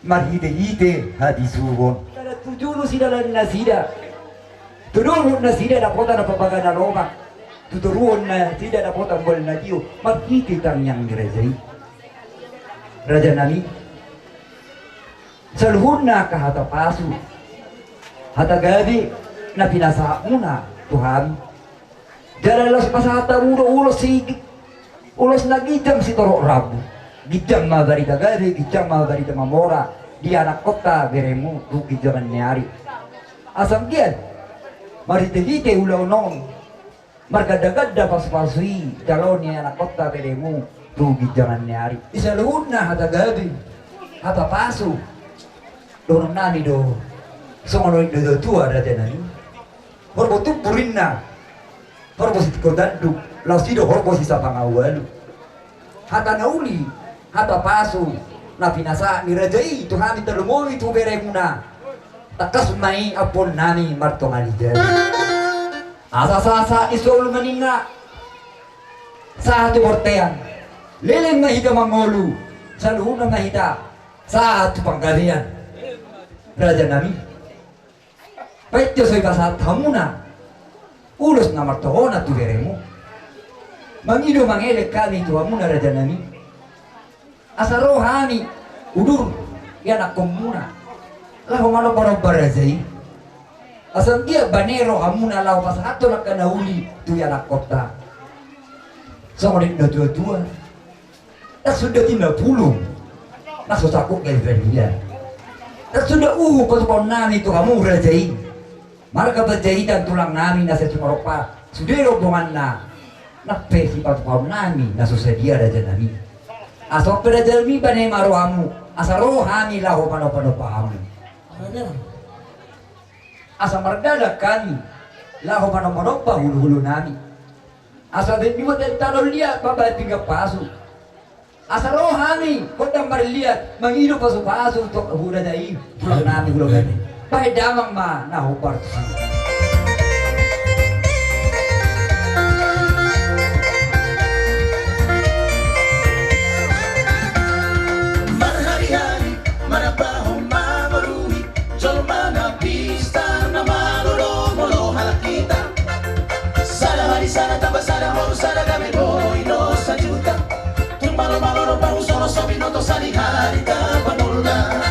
marhite-hite habisuhon. Dalan tu julu sidalan nasida. Tu dolok nasida dapotan na pabagana lobang. Tu toruan nasida dapotan bola na tio. Marhite tangiang ni raja i. Raja nami. Saluhutna angka hata pasu. Hata gabe na pinasahatmuna tu hami. Jala laos pasahat hamu do ulos si, ulos na ginjang sitorop rambu. Ginjang ma barita gabe, ginjang ma barita mamora di anakkonta beremu tu ginjangan ni ari. Asa anggiat marhite-hite ulaon on marganda-ganda pasu-pasu i jalo ni anakkonta beremu tu ginjangan ni ari. Di saluhutna hata gabe, hata pasu. Dohonon nami do songon na nidok ni natuatua raja nami. Horbo tubu ninna, horbo sitingko tanduk, laos i do horbo sisapang na ualu. Hata na uli, hata pasu na pinasahat ni raja i tu hami tarlumobi tu beremuna. Tangkas ma i ampuon nami martonga ni jabu. Asa sahat-sahat ni solu ma ninna, sahat tu bortean. Leleng ma hita mangolu, saluhutna ma hita sahat tu panggabean. Raja nami. Painta so dipasahat hamuna ulos na martonga tu beremu. Mangido mangelek hami tu hamuna raja nami. Asa ro hami udur ianakkonmuna laho manomba-nomba raja i. Asa anggiat bane rohamuna laho pasahathon angka na uli tu ianakkonta. Songon nidok ni natuatua. Ndang suda tinapulu na so sakup gabe balian. Ndang suda uhum patupaon nami tu hamu raja i. Marga Panjaitan tulang nami na sae Sumarompa sude rombonganna. Nang pe sipatupaon nami na so sadia raja nami. Asa on pe raja nami bane ma rohamu asa ro hami laho manomba-nomba hamu. Asa mardalan hami laho manomba-nomba hulu-hulu nami. Asa baen ni buat dari tano liat mambaen pinggan pasu. Asa ro hami gondang marliat mangido pasu-pasu tu hula dai tulang nami hula gani. Bahen damang ma na hombar tu si. Marhari-hari manambahon ma borui. Jolma na pistar na malo do molo halak hita. Sada hari sada tambah sada boru sada gabe boi do sajuta. Tung malo-malo do pahusono so binoto sali hari tapanulna.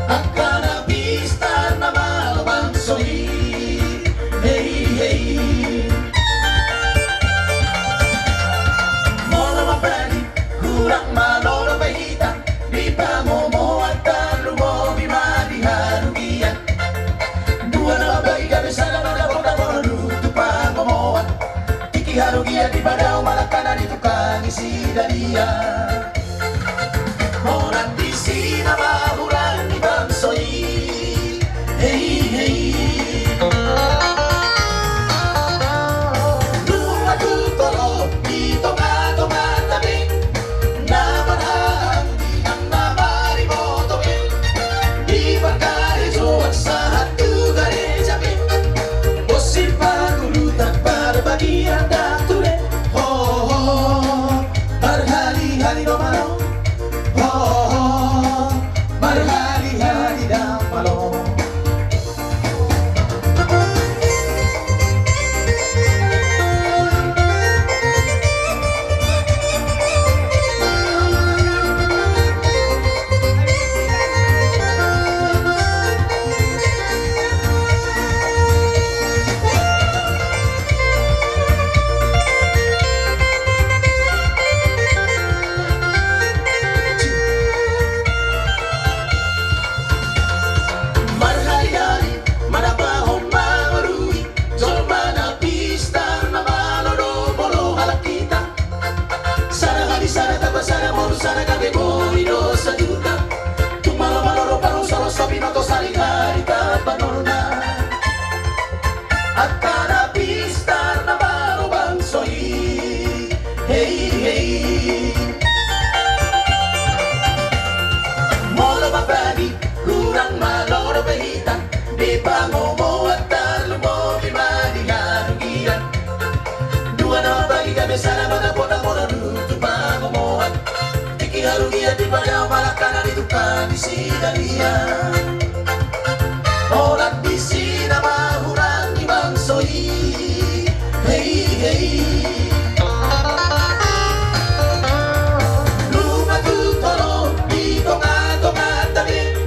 Angka na pistar na malo bangso. Bagi hurang malo dope hita, dipangomoan tarlumobi ma di harugian. Dua nama bagi gabe sada ma dapotan molo dung tu pangomoan. Tingki harugian dipadao ma langkana ditukang di sidalian. Holan disi nama hurang di bangso i. Hei, hei. Nunga tu toro di tonga-tonga tabe.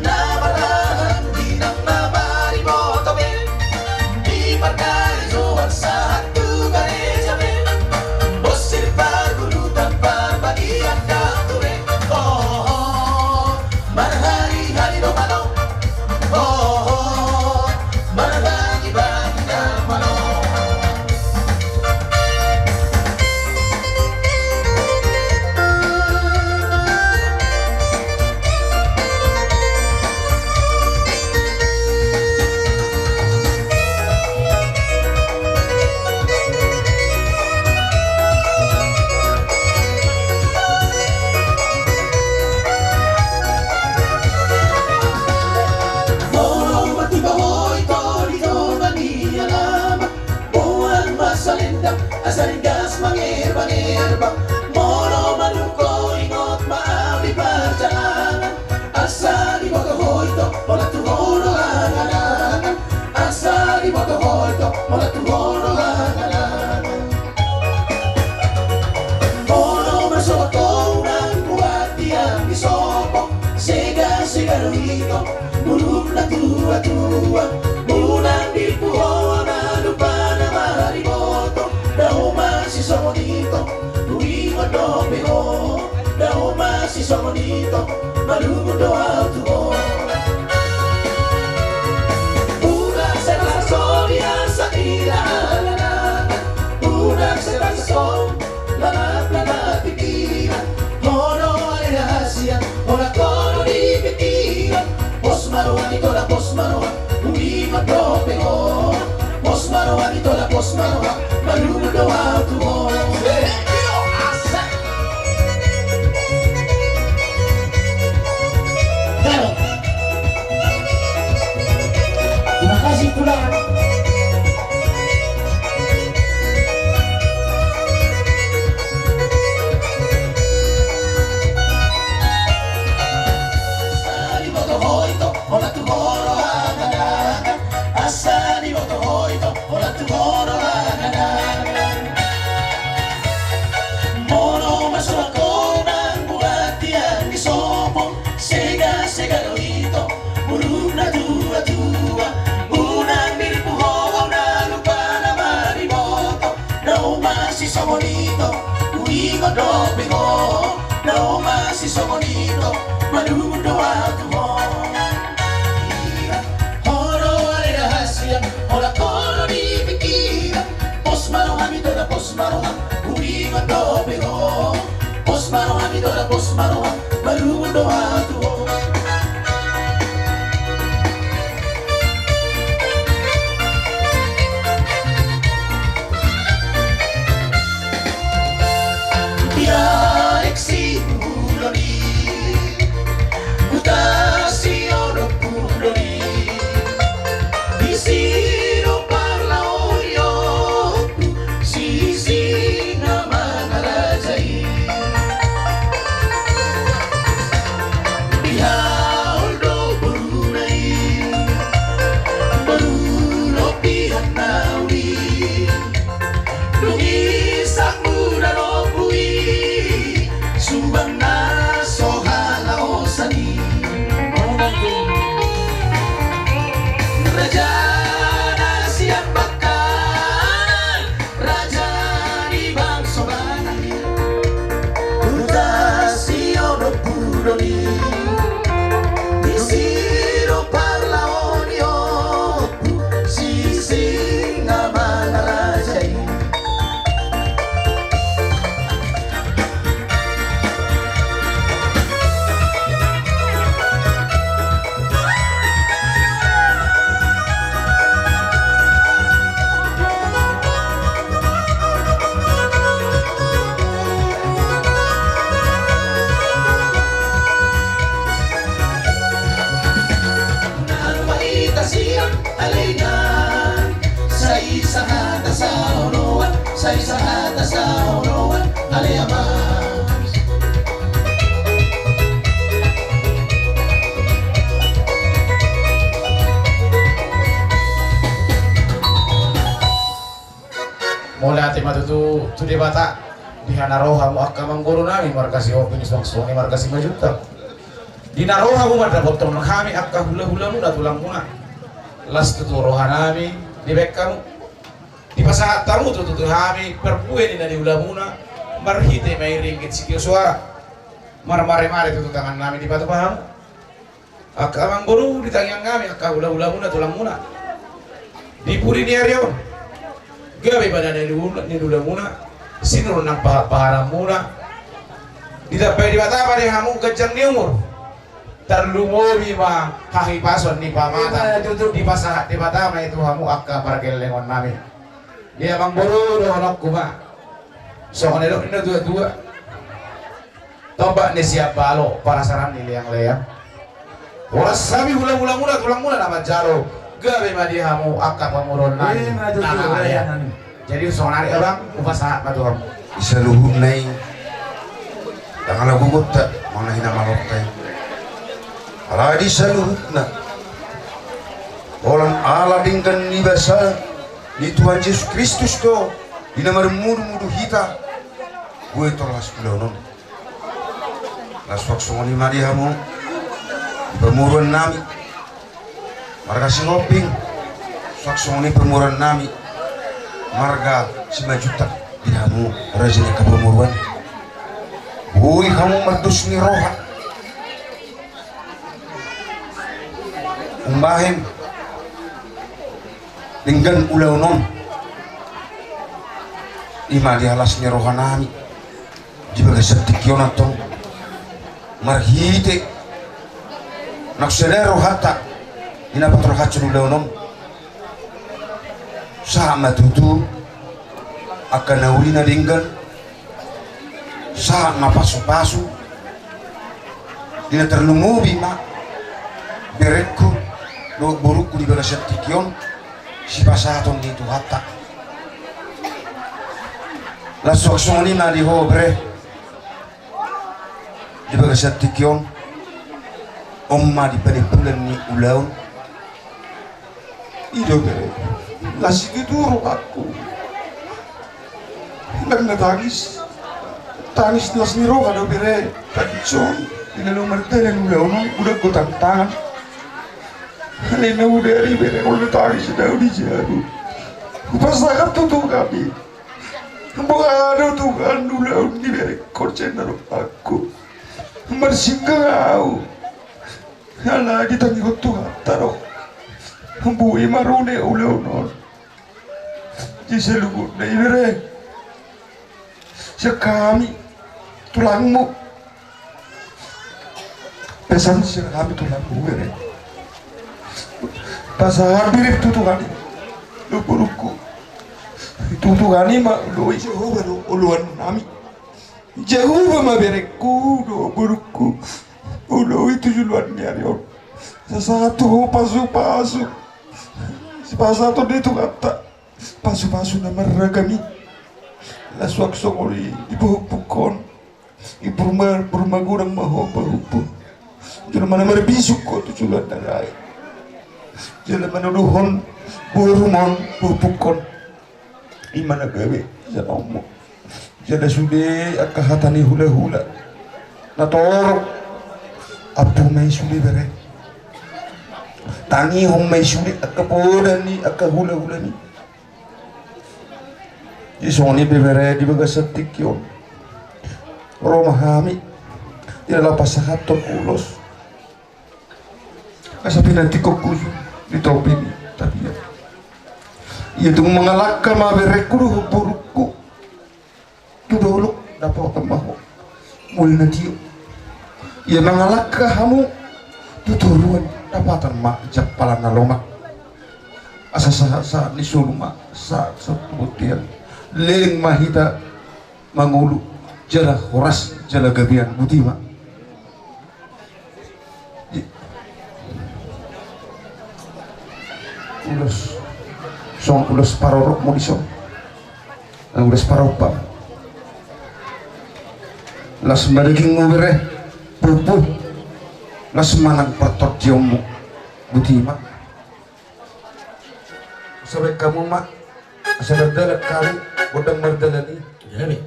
Na marhaha di nang na mariboto be. Di parkarejoan sahat tu gareja be. Bosir pargulutan parbagian datu be. Oh, marhari-hari do malo. Oh, marhari-hari do malo. Molo mati ba ho ito di tonga ni alaman, boan ma salendang asa ringgas mangerbang-erbang. Molo mandung ho ingot ma au di parjalanan, asa diboto ho ito holan tu ho do angan-angan. Asa diboto ho ito holan tu ho do angan-angan. Molo marsomba ho unang buat tiang di sopo, sega-sega do ito, muruk na tua-tua. Unang dipu ho au na lupa na mariboto, dao ma sisongon ito, huingot dope ho. Dao ma sisongon ito, malungun do au tu ho. Unang sai parsasoni asa dila angan-angan. Unang sai parsasoni, lalap-lalap pikiran. Ho do ale na hasian, holan ho do di pikiran. Pos ma roham ito da, pos ma roham, huingot dope ho. Pos ma roham ito da, pos ma roham, malungun do au tu ho. Terima kasih, Tulang. Asa diboto ho ito holan tu ho do angan-angan. Asa diboto ho ito holan tu ho do angan-angan. Molo marsomba ho unang buat tiang di sopo, sega-sega do ito, muruk na tua-tua. Unang dipu ho au na lupa na mariboto, dao ma sisongon ito, huingot dope ho. Dao ma sisongon ito, malungun do au tu ho. Ho do ale na hasian, holan ho do di pikiran. Pos ma roham ito da, pos ma roham, huingot dope ho. Pos ma roham ito da, pos ma roham, malungun do au tu ho. Dialek Siulon i, huta Siolompuron i. Disi do parlao ni ompu Sisingamangaraja i. Dihaol do boruna i, boru Lopian Nauli. Dung i sahat muda lombu i, subang na so halaosan i. Raja na sian Bangkalan, raja ni bangso Batak i. Huta Siolompuron i, disi do parlao ni ompu Sisingamangaraja i. Tu, tu Debata, di na ro hamu angka amangboru nami marga Sihombing, suang songon i marga Simanjuntak. Di na ro hamu mandapothon hami angka hulahulamuna, tulangmuna. Las tutu roha nami dibahen hamu. Dipasahat hamu tutu tu hami parbue ni na niulamuna, marhite mairing ginggit sitio soara. Marmaremare tutu tangan nami dipatupa hamu. Angka amangboru, di tangiang nami angka hulahulamuna, tulangmuna. Di pudi ni ari on, gabe ma na niula-, niulamuna, sinur nang paha-, pahanmuna. Ditambai Debata ma di hamu ganjang ni umur. Tarlumobi ma hahipason ni pamatan. Ima tutu. Dipasahat Debata ma i tu hamu angka pargellengon nami. Di amangboru dohononku ma. Songon na nidok ni natuatua. Tombak ni sian balo, parasaran ni leangleang. Horas hami hulahulamuna, tulangmuna na manjalo, gabe ma di hamu angka pamoruon nami. Ima tutu, na, na, na, ya. Jadi songon i abang, hupasahat ma tu hamu. Di saluhutna i, ndang ala gogonta, manang hinamalonta i. Alai di saluhutna, holan ala denggan ni basa ni Tuhan Jesus Kristus do, di na marmudumudu hita, boi tolhas ulaon on. Las suang songon i ma di hamu, di pamoruon nami. Marga Sihombing, suang songon i pamoruon nami. Marga Simanjuntak, di hamu raja ni angka pamoruon. Boi hamu mardos ni roha. Umbahen denggan ulaon on. Ima di las ni roha nami. Di bagasan tingki on antong, marhite nang sada rohanta, di na patorhashon ulaon on. Sahat ma tutu angka na uli na denggan, sahat ma pasupasu, di na tarlumobi ma berengku dohot borungku di bagasan tingki on, sipasahaton ni Tuhanta. Las suang songon i ma di ho bere. Di bagasan tingki on, on ma di panimpulan ni ulaon. I do bere, las situtu rohangku. Ndang na tangis. Tangis las ni roha do bere. Tangis on, di na laho mardalan ulaon on, godang tantangan. Alai na uda ari bere, olo tangis do au di jabu. Hupasahat tu Tuhan i. Boha do Tuhan ulaon ni berengkon sian na rohangku. Marsinggang au. Alai ditangihon Tuhanta do. Boi marune ulaon on. Di saluhutna i bere, sian hami tulangmu. Pesan sian hami tulangmu bere. Pasahat bere tu Tuhan i. Dohot borungku. Tu Tuhan i ma oloan, Jahowa do oloan nami. Jahowa ma berengku dohot borungku. Oloan tu joloan ni ari on. Sasahat tu ho pasupasu. Sipasahaton ni Tuhanta. Pasupasu na marragam i. Las suang songon i di pahompungkon. I burma, burma godang ma ho pahompu. Jala mana marbisuk ho tu joloan na lae. Jala mana dohon borum on pahompungkon. Ima na gabe sian ommu. Jala sude angka hata ni hulahula. Na torop. Ampu ma i sude bere. Tangihon ma i sude angka poda ni angka hulahula ni. Jadi songon i bere di bagasan tingki on. Ro ma hami. Di na laho pasahathon ulos. Asa pinantikhon hujur di topi ni tapian. Ia tung mangalangka ma berengku dohot borungku. Tu dolok dapotan ma ho muli na tio. Ia mangalangka hamu tu toruan dapotan ma jampalan na lomak. Asa sahat-sahat ni solu ma sahat-sahat tu bontean. Leleng ma hita mangolu jala horas jala gabean, boti ma. Ulos, songon ulos parorotmu dison. Ulos parompa. Las ma dagingmu bere, pupu. Las ma nang partordionmu, boti ma. Asa bahen hamu ma, asa mardalan hamu. Gondang mardalan i. Gabe.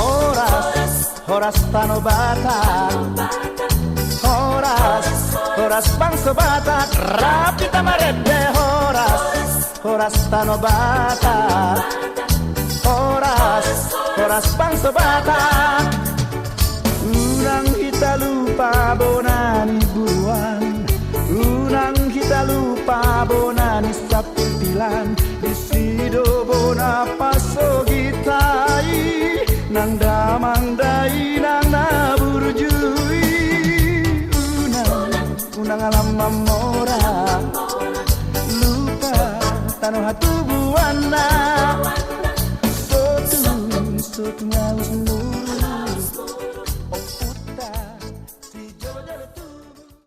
Horas, horas tano Batak. Horas, horas bangso Batak. Rap hita marende horas. Horas tano Batak. Horas, horas bangso Batak. Unang hita lupa bona ni buruan. Unang hita lupa bona ni sapilpilan. Disi do bona pasogit i, nang damang dainang na burju i. Unang, unang ala mamora, lupa tano hatubuanna. Sotung, sotung ahu